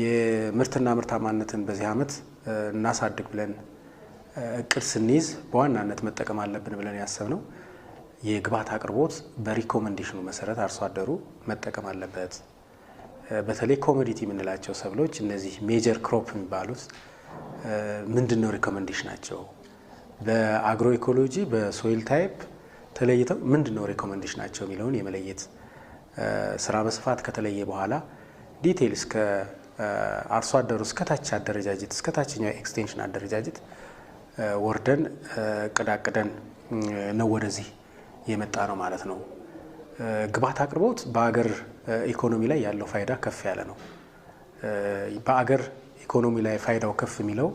የምርትና ምርታማነትን በዚህ ዓመት እናሳድግ ብለን እቅድ ስንይዝ በዋናነት መጠቀም አለብን ብለን ያሰብነው የግብዓት አቅርቦት በ recommendation ኑ መሰረት አርሶ አደሩ መጠቀም አለበት። በተለይ commodity የምንላቸው ሰብሎች፣ እነዚህ major crop የሚባሉት ምንድን ነው recommendation ናቸው? በ agro ecology፣ በ soil type ተለይተው ምንድን ነው recommendation ናቸው የሚለውን የመለየት ስራ በስፋት ከተለየ በኋላ detail እስከ አርሶ አደሩ፣ እስከ ታች አደረጃጀት፣ እስከ ታችኛው extension አደረጃጀት ወርደን እቅድ አቅደን ነው ወደዚህ የመጣ ነው ማለት ነው። ግብዓት አቅርቦት በአገር ኢኮኖሚ ላይ ያለው ፋይዳ ከፍ ያለ ነው። በአገር ኢኮኖሚ ላይ ፋይዳው ከፍ የሚለው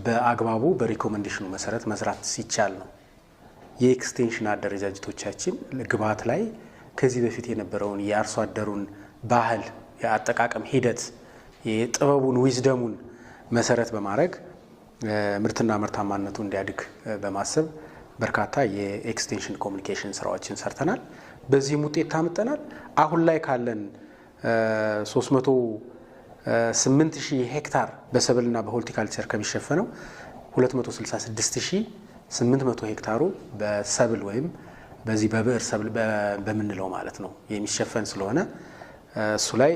በአግባቡ በ recommendation ኑ መሰረት መስራት ሲቻል ነው። የ extension አደረጃጀቶቻችን ግብዓት ላይ ከዚህ በፊት የነበረውን የአርሶ አደሩን ባህል፣ የአጠቃቀም ሂደት፣ የጥበቡን wisdom ኡን መሰረት በማድረግ ምርትና ምርታማነቱ እንዲያድግ በማሰብ በርካታ የ extension communication ስራዎችን ሰርተናል። በዚህም ውጤት አምጥተናል። አሁን ላይ ካለን 308 ሺህ ሄክታር በሰብልና በሆርቲካልቸር ከሚሸፈነው 266,800 ሄክታሩ በሰብል ወይም በዚህ በብዕር ሰብል በምንለው ማለት ነው የሚሸፈን ስለሆነ እሱ ላይ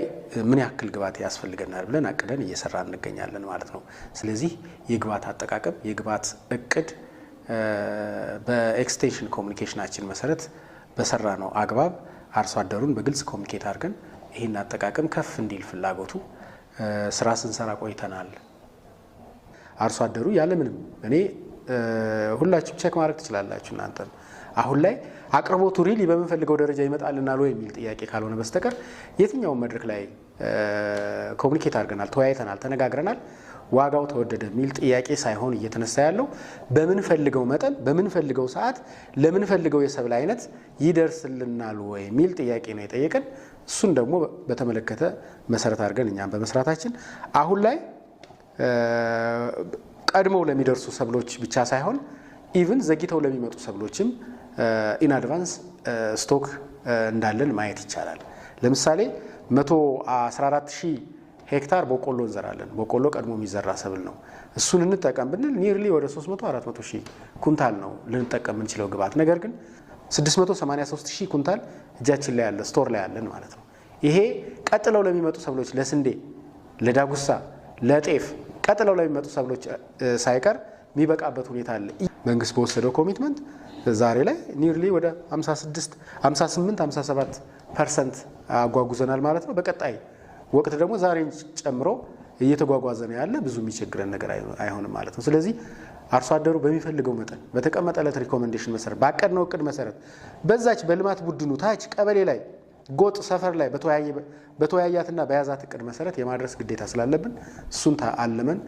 ምን ያክል ግብዓት ያስፈልገናል ብለን አቅደን እየሰራን እንገኛለን ማለት ነው። ስለዚህ የግብዓት አጠቃቀም፣ የግብዓት እቅድ በ extension communication ናችን መሰረት በሰራነው አግባብ አርሶ አደሩን በግልጽ communicate አድርገን ይህን አጠቃቀም ከፍ እንዲል ፍላጎቱ ስራ ስንሰራ ቆይተናል። አርሶ አደሩ ያለምንም፣ እኔ ሁላችሁም check ማድረግ ትችላላችሁ፣ እናንተም አሁን ላይ አቅርቦቱ really በምንፈልገው ደረጃ ይመጣልናል ወይ የሚል ጥያቄ ካልሆነ በስተቀር የትኛውን መድረክ ላይ communicate አድርገናል፣ ተወያይተናል፣ ተነጋግረናል። ዋጋው ተወደደ የሚል ጥያቄ ሳይሆን እየተነሳ ያለው በምንፈልገው መጠን፣ በምንፈልገው ሰዓት፣ ለምንፈልገው የሰብል አይነት ይደርስልናል ወይ የሚል ጥያቄ ነው የጠየቀን። እሱን ደግሞ በተመለከተ መሰረት አድርገን እኛም በመስራታችን አሁን ላይ ቀድመው ለሚደርሱ ሰብሎች ብቻ ሳይሆን even ዘግይተው ለሚመጡ ሰብሎችም in advance stock እንዳለን ማየት ይቻላል። ለምሳሌ 114 ሺህ ሄክታር በቆሎ እንዘራለን። በቆሎ ቀድሞ የሚዘራ ሰብል ነው። እሱን እንጠቀም ብንል nearly ወደ 300 400 ሺህ ኩንታል ነው ልንጠቀም የምንችለው ግብዓት። ነገር ግን 683 ሺህ ኩንታል እጃችን ላይ ያለ፣ store ላይ ያለን ማለት ነው። ይሄ ቀጥለው ለሚመጡ ሰብሎች፣ ለስንዴ፣ ለዳጉሳ፣ ለጤፍ፣ ቀጥለው ለሚመጡ ሰብሎች ሳይቀር የሚበቃበት ሁኔታ አለ። መንግስት በወሰደው commitment ዛሬ ላይ nearly ወደ 56፣ 58፣ 57% አጓጉዘናል ማለት ነው። በቀጣይ ወቅት ደግሞ ዛሬን ጨምሮ እየተጓጓዘ ነው ያለ፣ ብዙ የሚቸግረን ነገር አይሆንም ማለት ነው። ስለዚህ አርሶ አደሩ በሚፈልገው መጠን፣ በተቀመጠለት recommendation መሰረት፣ ባቀድነው እቅድ መሰረት፣ በዛች በልማት ቡድኑ ታች ቀበሌ ላይ፣ ጎጥ ሰፈር ላይ በተወያያትና በያዛት እቅድ መሰረት የማድረስ ግዴታ ስላለብን እሱን አልመን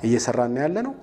እየሰራን ያለ ነው።